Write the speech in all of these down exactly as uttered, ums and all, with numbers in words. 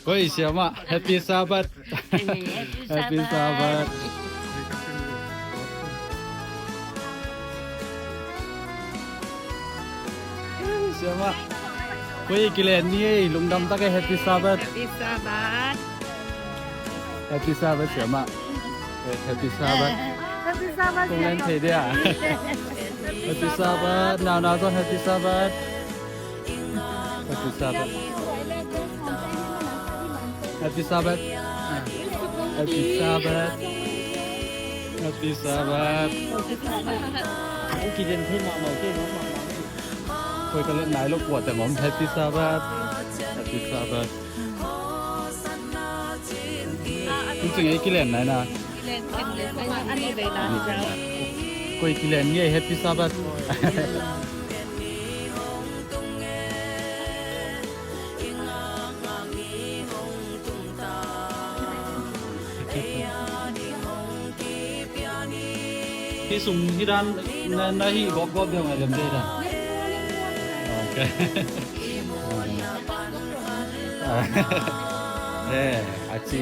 Koi siamah, Happy Sabbath. Happy Sabbath. Siamah. Koi kilen ni ei, lungdam tak ei, Happy Sabbath. Happy Sabbath. Happy Sabbath siamah. Eh, Happy Sabbath. Happy Sabbath. Kong len thei dia. Happy Sabbath. Nau nau zong Happy Sabbath. Happy Sabbath. Happy Sabbath. Happy Sabbath. Happy Sabbath. Koi ka len nai lo kua teng om. Happy Sabbath. Happy Sabbath. Tung cing ei kilen nai na. Koi kilen ni ei, Happy Sabbath. Hih sung hih dan na, na hih gawp gawp deuh ngai lem deuh dan. Okay. Eh, a ci.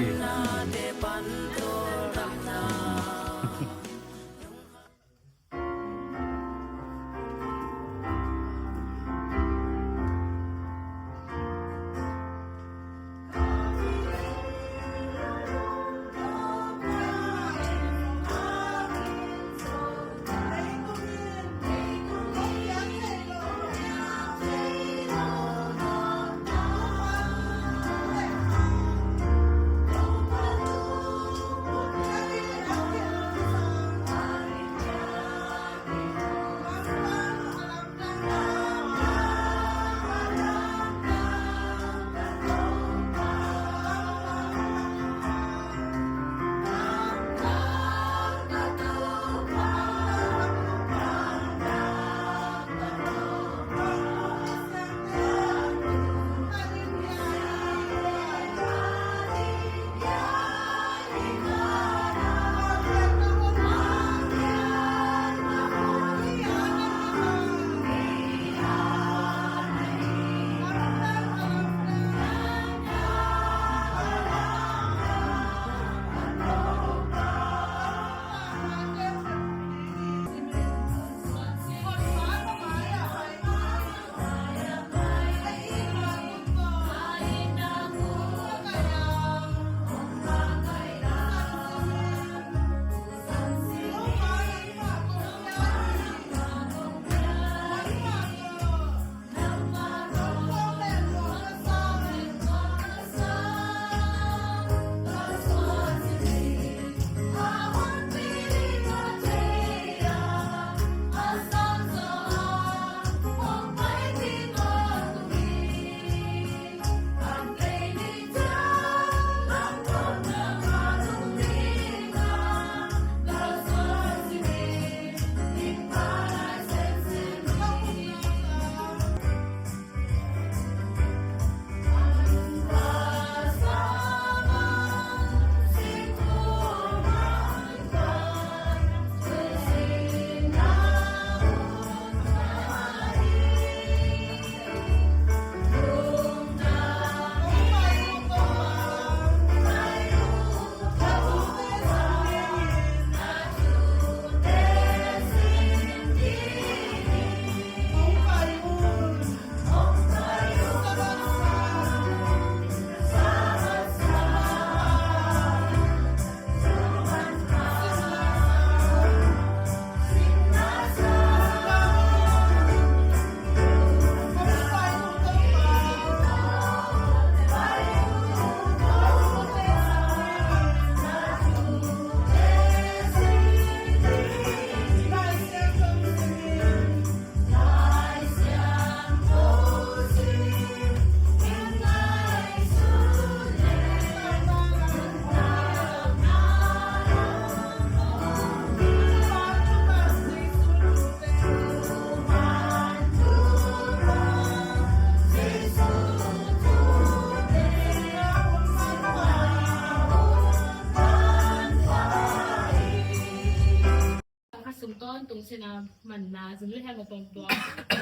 Kha sung tawntung sina manna zum le hiam a pamtuak.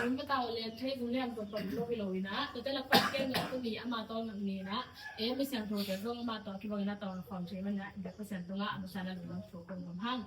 Mun pata uh lian thei zum le hiam pamtuak lo hi lo ina. Tute lak pat keng lo tuni. Ama tawh ni na, e, misiang thu te zong ama tawh kibang na tawh na khawm thei man na, dak Pasian tungah a masa na lungdam thu kong gam hang.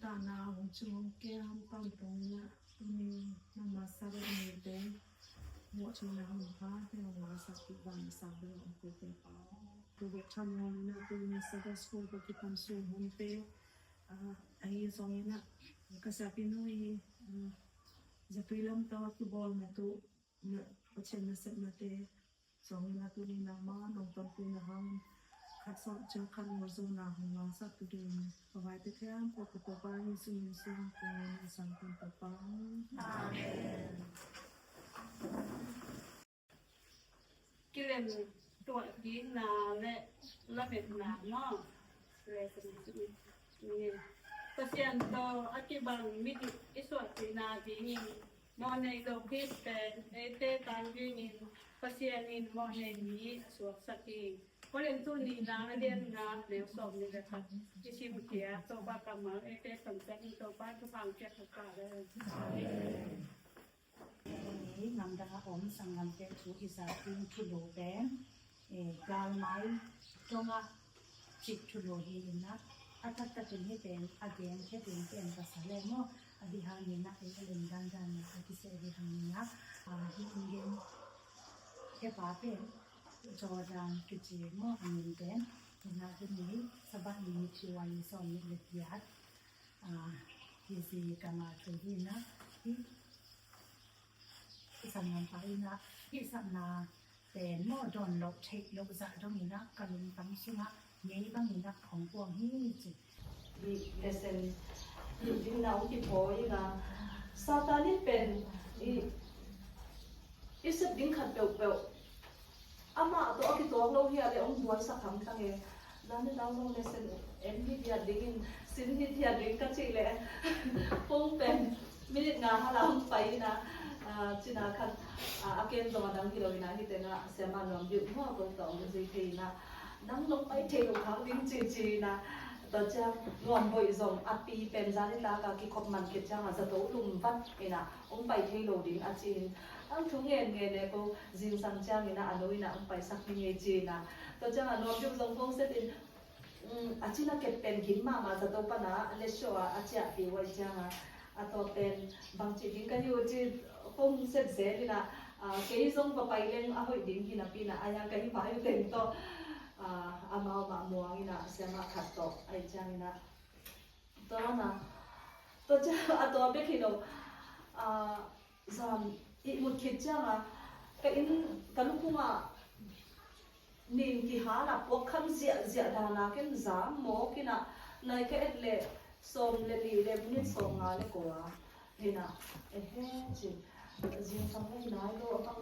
Tana hong chung hong kiam pangpong na imi na masa ba imi te mo chung na hong pa te hong masa ki ban sa ba hong ko te pa. Tu bek tham hong na tu imi sa ba school ba ki pan sung hong te. Ah, ahi zong ina ka sa pi nu i, ah, za pi lam tawa ki bol na tu na Pathian na sep na te zong ina tuni nangma nong tonpih na hang khat sawh ciang khat ngawh zo na hong ngahsak tu ding. Ka vaite khempeuh ka Topa Jesu min sung kong ngen a sang kan Topa. Amen. Kilem tuah kikna le lametna maw. Pasian tawh a kibang midik i suahpihna dingin mawhnei lo Khrist pen eite tang dingin Pasian in mawhnei mi a suaksak hi. Korintu nihna a lian nga neu sawm nih le khat i simkhia Topa kammal eite tangsak in Topa thupha hong piak ta le. Amen. Hih ngamdang a om sanggamte thu i zak ding thulu pen, eh, galmai dongah cik thulu hi inah, a taktakin hih pen a gen khia ding pen ka sa le maw, a dih hang inah, eh, a len dandan a kiseh dih hang inah, ah, hih in gen khia pa pen Jordan kici maw, a min pen inah, tuni Sabbath ni, T Y sawm nih le giat, ah, hih zi kama thu hi inah, hih Kisam lam pa inah, hih sapna pen maw dawn loh theih loh zah dong inah ka lungtang sungah ngei bang inah hong kuang hi ci. Hih lesson hih ding na hong kiphawi inah Satan in pen i, i sep ding khat peuhpeuh amah tawh a kituak lo hi a le hong buaisak hamtang e. Zan ni dang zong lesson en hi dia dingin, sin hi dia ding ka cih leh phone pen minute nga hala hong pai inah, ah, cina khat, ah, a ken zong a dang hi lo inah, hih tengah siama Nuam Biuk maw ko tawh hong zui thei inah, nang nong pai thei lo khak ding ci ci inah, tua ciang Nuam Boih zong a pi pen zan ni tak a kikhop man khit ciangah zato lum vat inah hong pai thei lo ding a ci in, ang thu ngen ngen e ko, zingsang ciang inah a lo inah hong paisak ding e ci inah, tua ciangah Nuam Biuk zong phone set in, um, a cina kep pen gim mahmah zato pana letshow a a ciahpih uh ahih ciangah, a tua pen bangci ding ka hi uh ci phone set zel inah, ah, kei zong va pai leng a hoih ding hi napi inah, a yang ka hi pai uh teng tawh, ah, amau mah muang inah siama khat tawh ahih ciang inah. Tua na, tua ciang a tua bek hi lo, ah, zan ihmut khit ciangah ka inn, ka lukhungah nin kihal a puak kham ziahziah dana ken zam mawk inah, nai ka et leh sawm le nih le minute sawm nga le kua inah, ehe ci. Zingsang le nai lo a bang.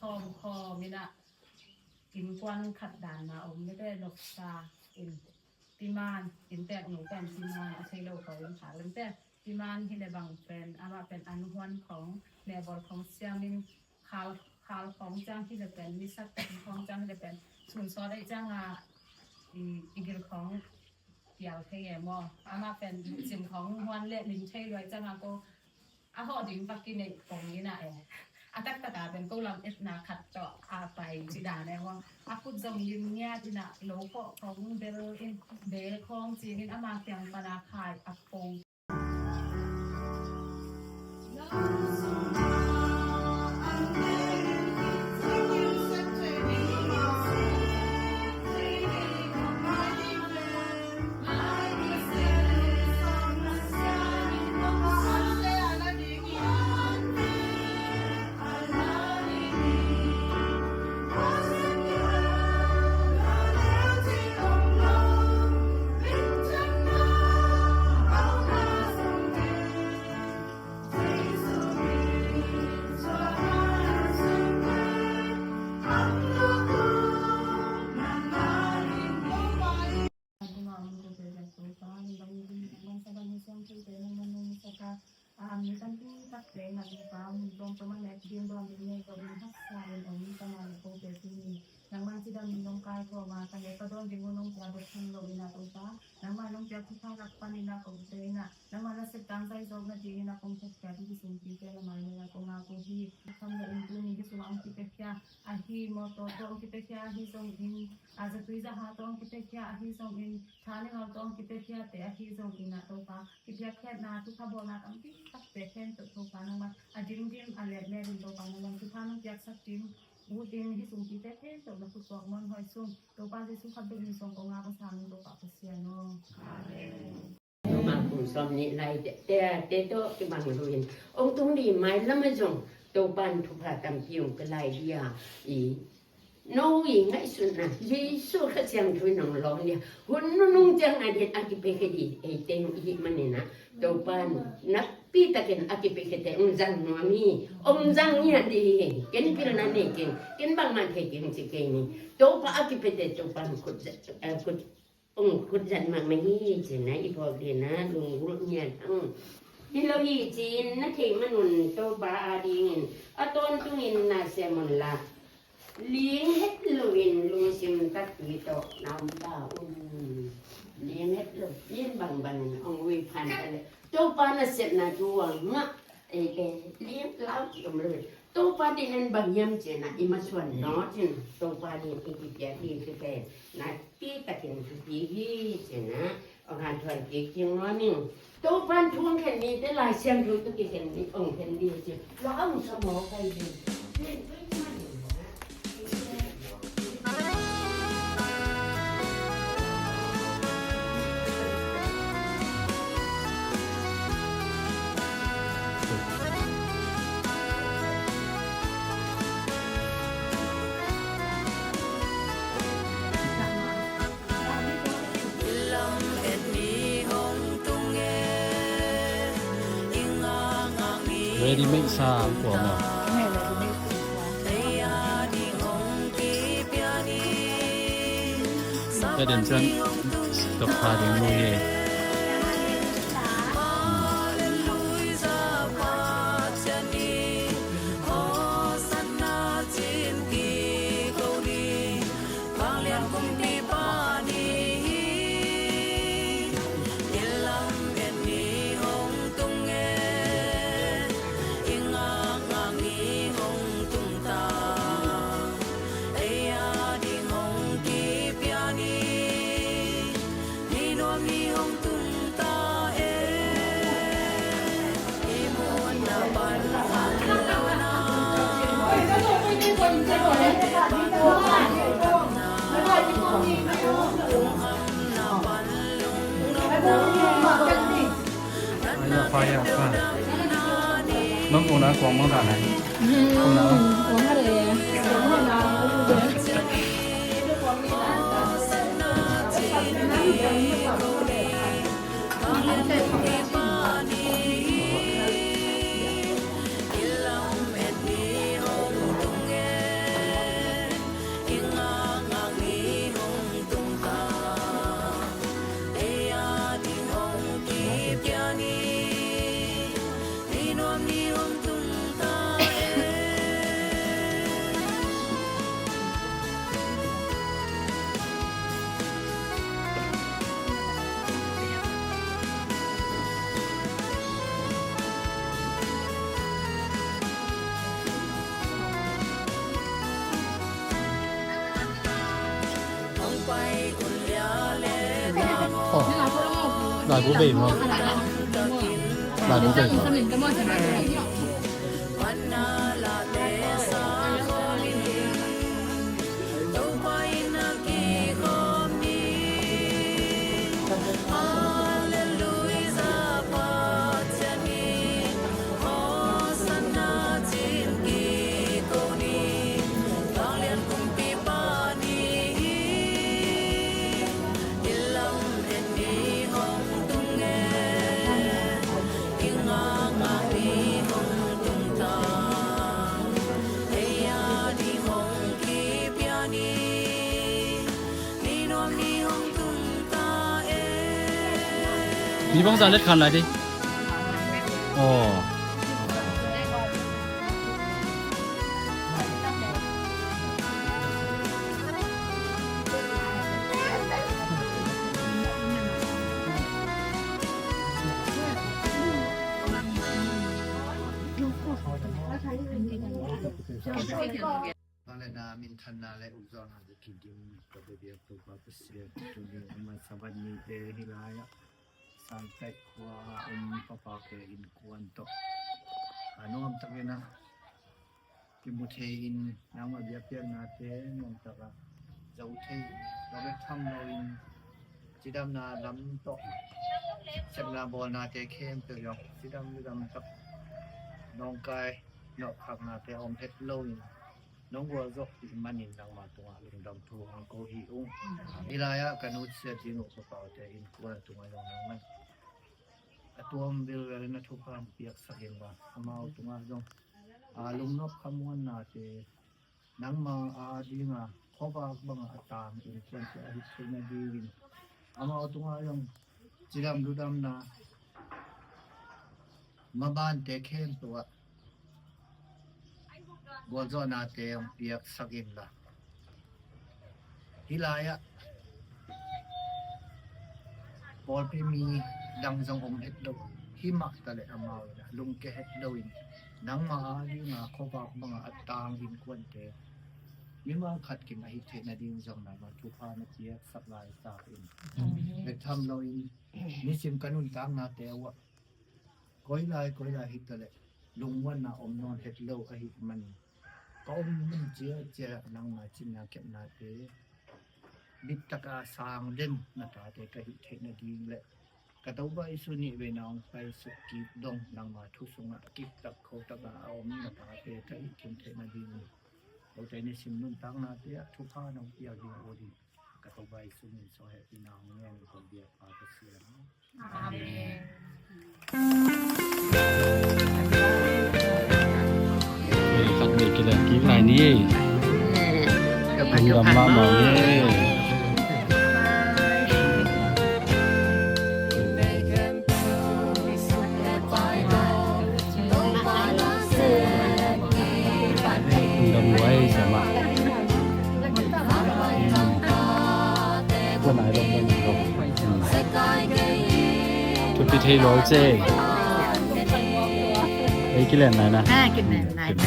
Khawm khawm in ah, innkuan khat dan mah om mite, nopsa in, timan, inntek nu pen timan a thei lo ko in khak lem te. Timan hi le bang pen, amah pen an huan khong, nebol khong siamin, khal, khal khong ciang hi le pen, misak khong ciang hi le pen, sun sawt ei ciang a, i, i gil khong pial thei e maw. Amah pen cin khong huan le lim thei luai ciang a ko, a hawh ding bak i neih pong in ah e. A taktak a pen ko lam etna khat tawh a pai ci dan e maw. A khut zong lim ngiat in ah lo khawh khong bel in, bel khong cing in ama kiang pan a khai a pong. A mi tampi takte in a Topa mun tuamtuam a nek ding dawn ding nei ko in haksa in om, tangah le kote tuni nangman cidam in nong kaikhawm a, ka nek ka dawn ding uh nong pia bek tham lo in a Topa, nangman nong piak thupha lak pan in a kote in a nangman na sep tang zai zawk nading in a kong thokkhia ding i sungpite na mai in a kong ngak uh hi. Tham lo in tuni hi sungah hong kipiakhia ahi mawtaw tawh hong kipiakhia ahi zongin, a zatui zaha tawh hong kipiakhia ahi zongin, tha le ngau tawh hong kipiakhiate ahi zongin a Topa, kipiakkhiatna thupha bawlna tampi takte khempeuh Topa nangmah a dimdim a letlet in Topa nangmah thupha nong piaksak ding ut in hi sungpite khempeuh na khutsuak muanhuai sung Topa Jesu khat bek min suang kong ngak a sang in Topa Pasian aw. Amen. Topa kum sawm nih lai te, te, te tawh kibang lo in hong tung ding mai lam a zong Topa in thupha tampi hong pia lai ding a, i No i ngaihsutna Jesu Kha Siangtho in hong lawng ding a, hun nunung ciang a ding a kipiakhia ding ei teng i hih manin a, Topa in nakpi takin a kipiakhiate hong zang nuam hi, hong zang ngiat ding hi. Ken pilna nei keng, ken bangmah thei keng ci kei ni. Topa a kipiate Topa in khut zat, eh, khut Hong khut zat mahmah hi ci-in a i phawk ding a lunggulh ngiat ang. Hi lo hi ci-in na theih man un Topa adingin a tawntungin na sem un la. Ling het loin lungsim takpi tawh na om ta un. Ling het lo in bangbang in hong ui phan ta leh Topa nasepna thu a ngah. Ei, ei, ling lau ci om lo. Topa ding in bang hiam ci-in a i masuan nawt in Topa ding i kipiak hi ci pen nakpi takin thupi hi ci-in a hong hanthawn kik ding nuam ing. Topa in thu hong khen ni te Lai Siangtho tawh kikhen ni hong khen ni ci-in la hong sa mawk kai ding. Ready made sa ang kuah maw? Ka den ciang ka pha ding lo ye. Ai, ya fa, ya fa. Mong kong na kong mong da nai. Kong na. Laibu bei maw? Laibu bei maw? Mi bangzah let khan lai dih. Aw. Pale na minthanna le ukzawhna le kidim ka biabiak Topa Pasian, tuni ama Sabbath nite hi lai-ah Sangkai khua-a om papate innkuan tawh a nuamtakin a kimu thei-in nangmah biakpiaknate nuamtak a zo thei, lo le tham loin cidamna lam tawh sepna bawlnate khempeuh zong cidam ludam tak nawngkai nawhkhaknate om het loin nong gualzawh ih manin nangma tungah lungdam thu hong ko hi ung. Hih lai-ah ka nusia ding uh ka paute innkuan tungah zong nangman a tuam vilvel in a thupha hong piaksak inla, amau tungah zong a lungnop khamuannate nangma a dinga khuavak banga a tang innkuante a hih theihna dingin amau tungah zong cidam ludamna mabante khempeuh ah gualzawhnate hong piaksak inla, hih lai-ah pawlpi mi dang zong om het lo, himah taleh amau in a lungke het loin nangma a dinga khuavak banga a tang innkuante mimal khat kim a hih theihna ding zong nangma thupha na piaksak laitakin bek tham loin nisim ka nuntaknate uh ah koi lai koi lai hi taleh lungmuanna om nawn het lo ahih manin ka om mun ciacia nangma cinna kepnate bittaka sang den na tate ka hih theihna ding le ka Topa Jesu nih veina hong paisuk kik dong nangma thu sungah kiptak khotaka a om na tate ka hih kim theihna ding, kote nisim nuntaknate ah thupha nong piak ding uh ding ka Topa Jesu min sung hehpihna hong ngen kong biak pa Pasian. Amen. Khat vei kilen kik lai ni ei. Lungdam mahmah ni ei. Lungdam lua ei, siamah. Tua nai lom, tua nai lom. Thupi thei lo ce. Ei kilen nai na. Ha, kilen nai na.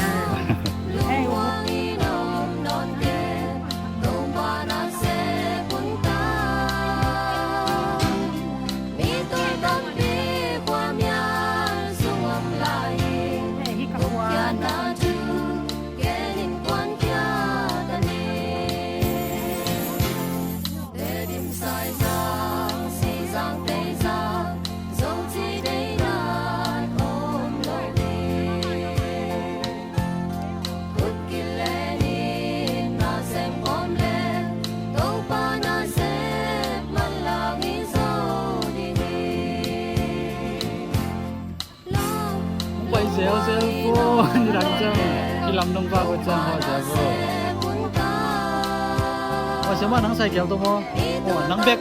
Hong pai zelzel vo, nidang ciang i lam nong vak uh ciang hawh zel vo. Aw, siamah, nang cycle tawh maw? Aw, nang bek.